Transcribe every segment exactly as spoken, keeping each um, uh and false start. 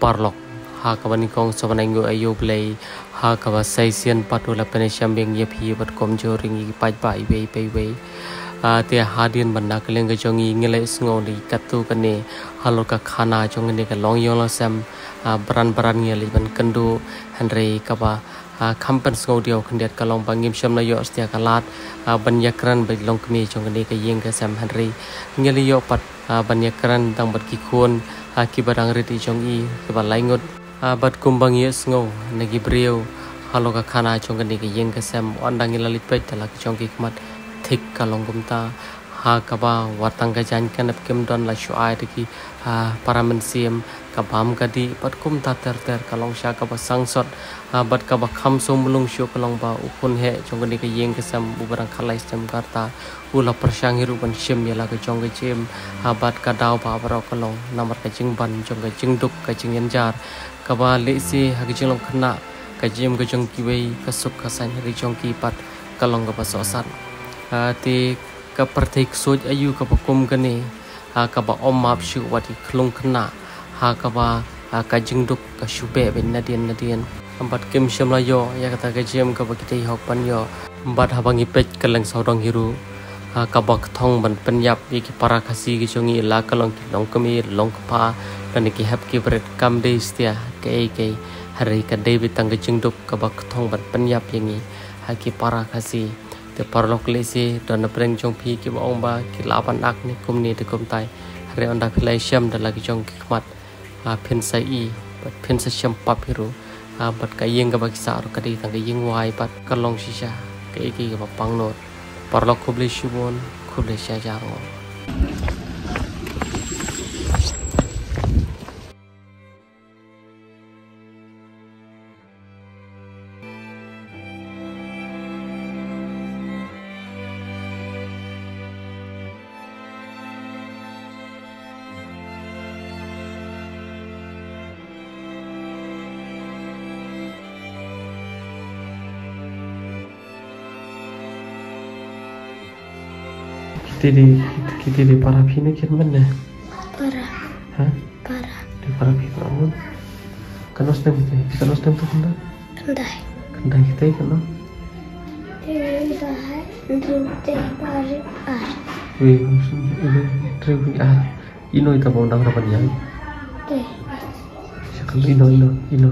Paralok, ha kaba nyngkong sa ban ai nguh ïa U Blei, ha kaba sa shisien pat u la pynïashem biang ïa phi bad kumjuh ruh ïa ki paidbah iwei pa iwei. Ah, te hadien ban da ka liang ka jong ngi, ngi la ïohsngew ïa katto katne halor ka khana jong kane ka longïing longsem, ah, bran bran ngi la leit ban kynduh, hynrei kaba, ah, kham pynsngew diaw khyndiat ka long ba ngim shym la ïoh satia ka lad, ah, ban ïakren bad i longkmie jong kane ka ïing ka sem, hynrei ngi la ïoh pat, ah, ban ïakren tang bad ki khun, ah, kiba dang rit i jong i, kiba lai ngut. Ah, bad kumba ngi ïohsngew na ki briew halor ka khana jong kane ka ïing ka sem, ynda ngi la leit peit da la ki jong ki khmat, thik ka long kumta. Ha kaba wat tang ka jaiñ ka nep kim don, la shu ai da ki, ah, para mynsiem, ka bam ka dih, bad kumta ter ter, ka long shisha kaba sangsot, ah, bad kaba kham sngewmlung shuh ka long ba u khun heh jong kane ka ïing ka sem, uba dang khatlai snem ka rta, u la pyrshang hi ruh ban shim ïa la ka jong ka jingim, ah, bad ka daw ba baroh ka long namar ka jingban jong ka jingduk, ka jingjynjar, kaba lehse ha ka jinglong khynnah, ka jingim ka jong kiwei, ka suk ka saiñ ha ka jong ki pat ka long kaba sohsat. Ah, te ka pyrthei ksuid aïu kaba kum kane, ah, kaba ym map shuh wat i khlung khynnah, ha kaba, ah, ka jingduk ka shu beh beiñ nadien nadien. Bad kim shym la ïoh ïa kata ka jingim kaba ki dei hok ban ïoh. Bad haba ngi peit kylleng sawdong hi ruh, ah, kaba ka thong ban pynïap ïa ki para Khasi ki jong ngi, la ka long ki longkmie, longkpa, lane ki hep ki bret, kam dei satia kaei kaei, hynrei ka dei beit tang ka jingduk kaba ka thong ban pynïap ïa ngi ha ki para Khasi. Te paralok, lehse don na pdeng jong phi kiba ong ba ki lah ban act ne kumne te kumtai. Hynrei ynda phi la ïashem da la ki jong ki khmat, ah, phin sa i bad phin sa shem pap hi ruh, ah, bad ka ïing kaba ki sah ruh ka dei tang ka ïing wai bad ka long shisha kaei kaei kaba pangnud. Paralok, khublei shibun, khublei shihajar nguh. Kita di, kita di para phi ne kin mane? Para. Ha? Para. Di para phi para mun. Kano snem kita? Kano snem tu kanda? Kandai. Kandai kita kano? Kandai, kandai, para, para. Wei, musim ini, tri wei ar. Ino ita bong dang rapan yang. Eh. Siapa ino, ino, ino.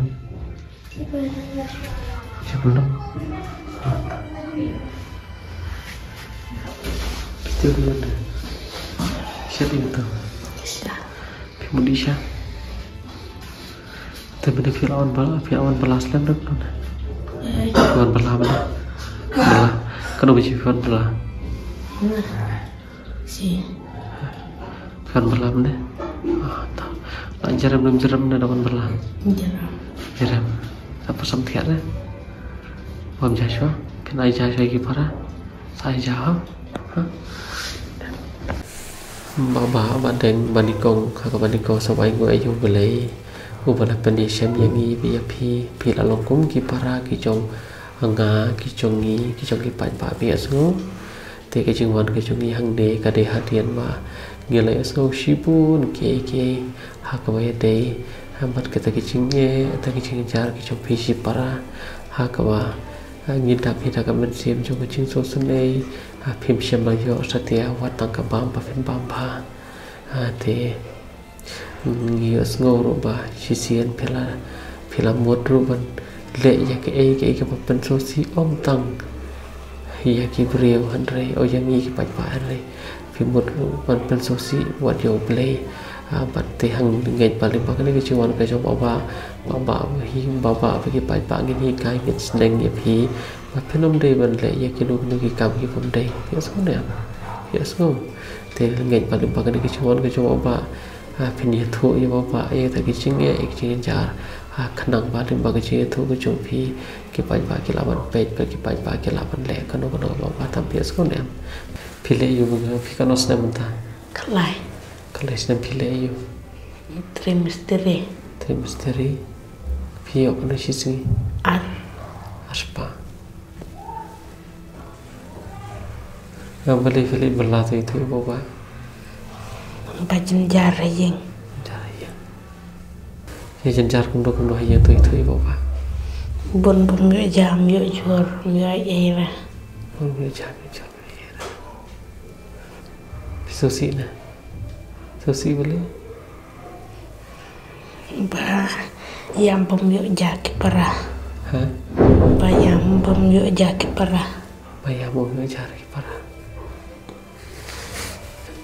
Siapa ino? Picture dia ada. Siapa itu? Isha. Pimudi Isha. Tapi dia Firaun bala, Firaun bala aslam dah belum? Firaun bala mana? Bala. Kan udah Firaun bala. Si. Kan bala mane? Ah, ta. La jerem, nem jerem ne da wan bala. Jerem. Jerem. Apa sam thiat ne? Bam Joshua. Phin ai Joshua ki para. Sa ai Joshua. Ha? Ba ba ba deng ba nyngkong, ha ka ba nyngkong sa ba ai nguh ïa U Blei. Uba la pynïashem ïa ngi bad ïa phi, phi la long kum ki para ki jong nga, ki jong ngi, ki jong ki paidbah, phi ïohsngew. Te ka jingwan ka jong ngi hangne ka dei hadien ba ngi la ïohsngew shibun kiei kiei ha kaba ïadei bad kata ka jingeh, kata ka jingjar ka jong phi shipara, ha kaba, ha, ngi dap hi da ka mynsiem jong ka jingsngewsynei, ha, phim shym la ïoh satia wat tang ka bam ba phin bam bha. Ha, te ngi ïohsngew ruh ba shisien phi la, phi la mut ruh ban leh ïa kaei kaei kaba pynsngewsih ym tang ïa ki briew hynrei, oh, ïa ngi ki paidbah hynrei. Phi mut ruh ban pynsngewsih wat ïa U Blei. Ah, bad te hangngeit ba lyngba kane ka jingwan ka jong Bah Bah, Bah Bah hi, Bah Bah bad ki paidbah ngin hikai, ngin sneng ïa phi ba phin ym dei ban leh ïa kino kino ki kam ki bym dei. Ïohsngew ne em? Ïohsngew. Te ngeit ba lyngba kane ka jingwan ka jong Bah Bah, ah, phin ïathuh ïa Bah Bah ïa kata ka jingeh, ïa ka jingjynjar, ah, khnang ba lyngba ka jingïathuh ka jong phi, ki paidbah ki lah ban peit bad ki paidbah ki lah ban leh kano kano kaba Bah Bah tam. Phi ïohsngew ne em? Phi leh aiu, phi katno snem mynta? Khatlai. Khatlai snem. Phi leh aiu? Trimester. Trimester. Phi ïoh katno shi sngi? Ar. Arspah. Nga balei phi leit bylla to ïathuh ïa Bah Bah? Ba jynjar ha ïing. Jynjar ha ïing. Ïa jynjar kumno kumno ha ïing, to ïathuh ïa u bah. Bun bym ïoh jam ïoh jhur, ym ïoh ei ei re. Bun bym ïoh jam ïoh jhur, ym ïoh ei ei re. Phi sngewsih ne? Sngewsih balei? Ba ïam bym ïoh jhur ki para. Ha? Ba ïam bym ïoh jhur ki para. Ba ïam bym ïoh jhur ki para.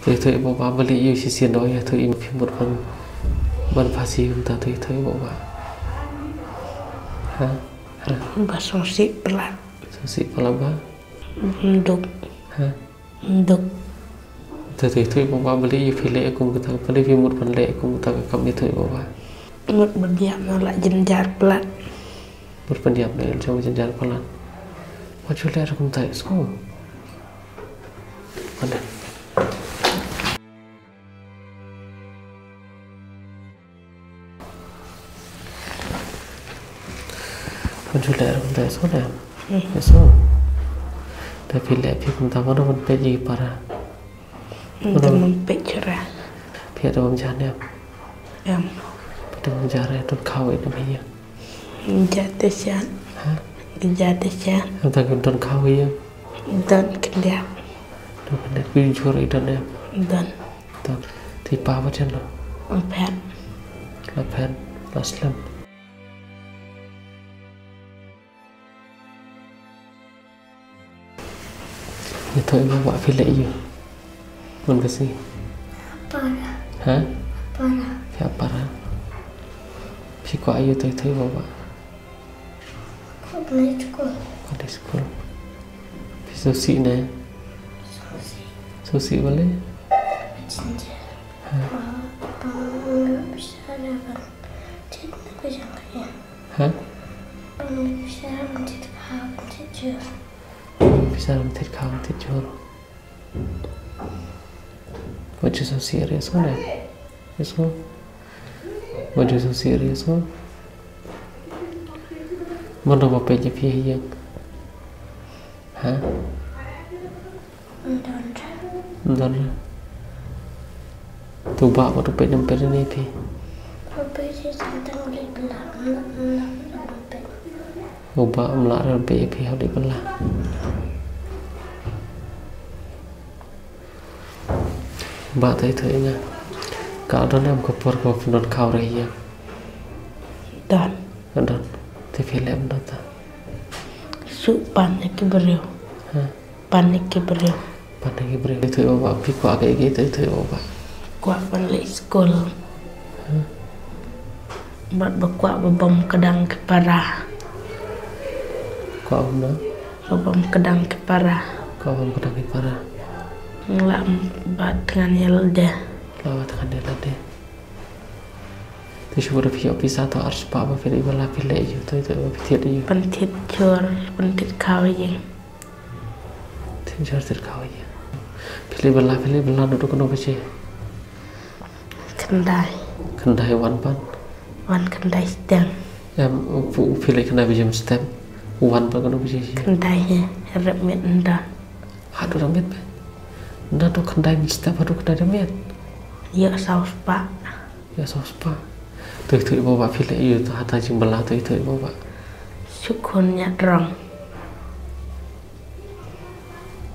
To ïathuh ïa u bah balei ïa u shisien, to ïathuh ïa u, phi mut ban, ban phasi kumta, to ïathuh ïa u bah. Ha? Ha? Ba sngewsih palat. Sngewsih palat ba? Bym duk. Ha? Bym duk. To, to ïathuh ïa u bah balei ïa phi leh kum kata, balei phi mut ban leh kum kata ka kam, ïathuh ïa u bah. Mut ban ïap na la jynjar palat. Mut ban ïap na la jynjar palat. Wat ju leh kumta, ïa sngewbha. Wan. Wat ju leh kumta, ïa sngewbha. Hmm. Ïa sngewbha. Te phi leh phi kumta, mano ban peit ïa ki para? Hmm, mano ban peit shuh re? Phi ïa da bam ja ne em? Em. Phi da bam ja re, don khaw ïa da bam ïa. Jate shan. Ha? Jate shan. Em, tang don khaw ïa. Don khyndiat. Don khyndiat, phi jhur ïa don em? Don. Don. Te i pa ba chen lo? Phet. La phet, la slem. Ïathuh ïa u bah phi leh ïa u. Bun ka sngi. Para. Ha? Para. Phi para. Phi kwah ïa u, to ïathuh ïa u bah. Kwah ban leit skul. Kwah leit skul. Phi sngewsih ne? Sngewsih. Sngewsih balei? Jynjar. Ha? Ba, ba, ba, ba, Ha? Pisa ram thied khaw, ban thied jhur. Pisa ram thied khaw, ban thied jhur. Wat ju sngewsih re, sngewbha. Sngewbha. Wat ju sngewsih re, sngewbha. Mano ba peit ïa phi ha ïing? Ha? Ym don re. Ym don re. Te u bah pat u peit ne ym peit ïa phi? U peit ïa, tang tang u leit bylla, ym lah, ym lah, ym lah ban peit. U bah ym lah re ban peit ïa phi, u leit bylla. Bah, to ïathuh ïa nga. Ka don em ka por kaba phin don khaw re ïa? Don. Ka don. Te phi leh kumno ta? Shu pan ïa ki briew. Ha? Pan ïa ki briew. Pan ïa ki briew. Ïathuh ïa u bah, phi kwah kaei kaei, to ïathuh ïa u bah. Kwah ban leit skul. Ha? Bad ba kwah ba bam kdang ki para. Kwah kumno? Ba bam kdang ki para. Kwah bam kdang ki para. Nga lah ba thngan ïa lade. Lah ba thngan ïa lade. Te shu ba da phi ïoh pisa, to ar spah ba phi leit bylla phi leh ïa u, to ïa u ba phi thied ïa u. Ban thied jhur, ban thied khaw ïa. Thied jhur thied khaw ïa. Phi leit bylla, phi leit bylla naduh kano baje? Khyndai. Khyndai wan pat? Wan khyndai step. Em, phi leit khyndai baje mynstep. Wan pat kano baje? Khyndai hi, rep miet ynda. Haduh rep miet pat? Naduh khyndai mynstep haduh khyndai rep miet? Ïoh saw spah. Ïa saw spah. To ïathuh ïa u bah phi leh ïa u, to hata jingbylla, to ïathuh ïa u bah. Shu khun ñiad rong.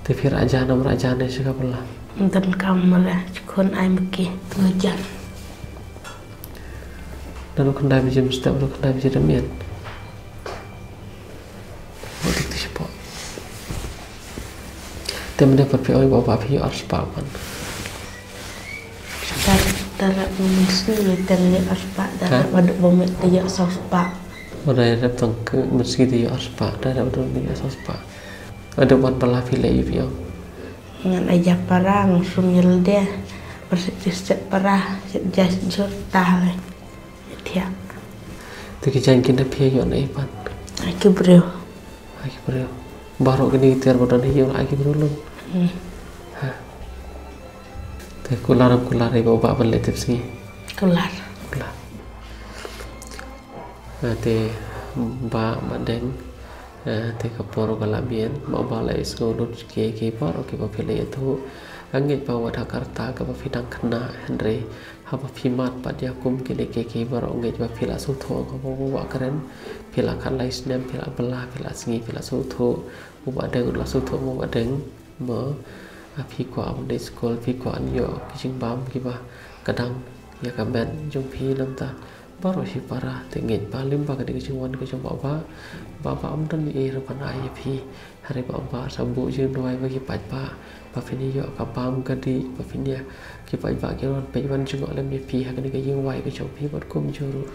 Te phi rah jan, ym rah jan ne sha ka bylla? Ym donkam re, shu khun ai ma ki, to jan. Naduh khyndai baje mynstep haduh khyndai baje rep miet. Wat dik ti shapoh. Te mynne pat phi ong ba, ba phi ïoh ar spah pat. Te, te rep mynsngi te ïoh ar spah, te rep haduh ba miet te ïoh saw spah. Wat rep tang ka mynsngi te ïoh ar spah, te rep haduh ba miet ïoh saw spah. Haduh ban bylla phi leh ïa phi ong? Ngan ai ja para, ngan sum ïa lade. Ba shet, shet para, shet ja shet jhur, tah lei. Thiah. Te ki jaiñ kine phi ïoh na ei pat? Ha ki briew. Ha ki briew. Baroh kine ki tiar ba don ha ïing ha ki briew lum? Hmm. Ha. Te kular ym kular ïa u bah ban leit tipsngi? Kular. Kular. Ha, te bah Madeng. Ha, te ka por ka la biang, ma u bah la ïohsngew lut kiei kiei baroh kiba phi la ïathuh. Nga ngeit ba wat ha ka rta kaba phi dang khynnah, hynrei haba phi mad pat ïa kum kine kiei kiei baroh, nga ngeit ba phi la sngewthuh ïa kaba u Bah u kren. Phi la khatlai snem, phi la bylla, phi la sngi, phi la sngewthuh. U Bah Deng u la sngewthuh, u Bah Deng. Mo, ha phi kwah ban dei skul, phi kwah ban ïoh ki jingbam kiba kdang ïa ka met jong phi. Nangta baroh shipara, te nga ngeit ba lyngba kane ka jingwan ka jong Bah Bah, Bah Bah um don ei ei ruh ban ai ïa phi. Hynrei Bah Bah sa buh jingduwai ba ki paidbah, ba phin ïoh ka bam ka dih, ba phin ïa, ki paidbah kin wan peit wan jngoh lem ïa phi ha kane ka ïingwai ka jong phi, bad kumjuh ruh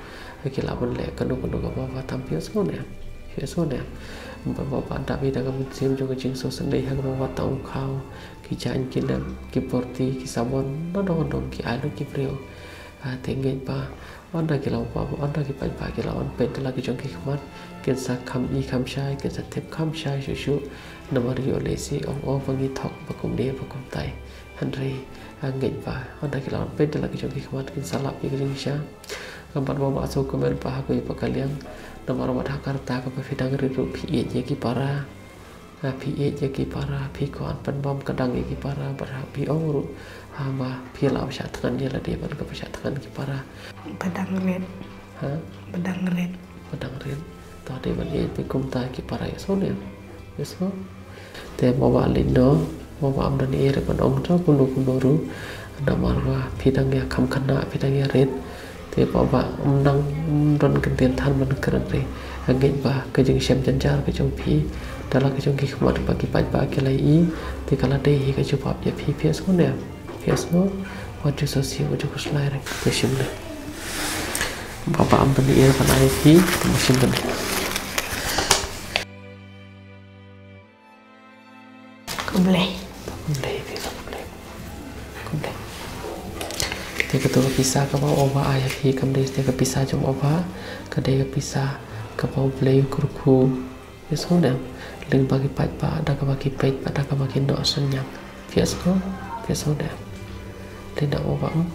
ki lah ban leh kano kano kaba Bah tam. Phi ïohsngew ne em? Phi ïohsngew ne em? Ba Bah Bah dap ïa ka mynsiem jong ka jingsngewsynei ha kaba Bah tang u khaw, ki jaiñ ki lem, ki pyrthei, ki sabon, nadong nadong ki ai lut ki briew. Ah, te nga ngeit ba ynda ki la, ba ynda ki paidbah ki la wan peit da la ki jong ki khmat, kin sa kham i kham shai, kin sa tip kham shai shuh shuh. Namar ïoh lehse ong o ba ngi thok ba kumne ba kumtai. Hynrei nga ngeit ba ynda ki la wan peit da la ki jong ki khmat, kin sa lap ïa ka jingshisha. Nga bad Bah Bah sngewkmen ba ha kawei pat ka liang, namar wat ha ka rta kaba phi dang rit ruh phi ïeit ïa ki para. Ha, phi ïeit ïa ki para, phi kwah ban pynbam kdang ïa ki para, bad ha phi ong ruh, ha, ba phi lah ban shah thngan ïa lade bad kaba shah thngan ki para. Ba dang rit. Ha? Ba dang rit. Ba dang rit. To dei ban ïeit bad kumta ki para, ïohsngew ne em? Ïohsngew? Te Bah Bah leit noh, Bah Bah um don ei ei ruh ban ong da kumno kumno ruh. Namar ba phi dang ïa kham khynnah, phi dang ïa rit. Te Bah Bah um nang, um don kyntien than ban kren re. Nga ngeit ba ka jingshem jynjar ka jong phi da la ka jong ki khmat ba ki paidbah ki la ïohi, te ka la dei hi ka jubab ïa phi. Phi ïohsngew ne em? Phi ïohsngew? Wat ju sngewsih, wat ju khuslai re. Phi shim ne? Bah Bah um don ei ei ruh ban ai ïa phi, te phi shim ne? Khublei. Khublei, khublei. Khublei. Te kato ka pisa kaba u Bah u ai ïa phi kam dei te ka pisa jong u Bah, ka dei ka pisa kaba U Blei u kyrkhu. Phi ïohsngew ne em? Lyngba ki paidbah, da kaba ki peit bad da kaba ki noh synñiang. Phi ïohsngew? Phi ïohsngew ne em? Lada u Bah um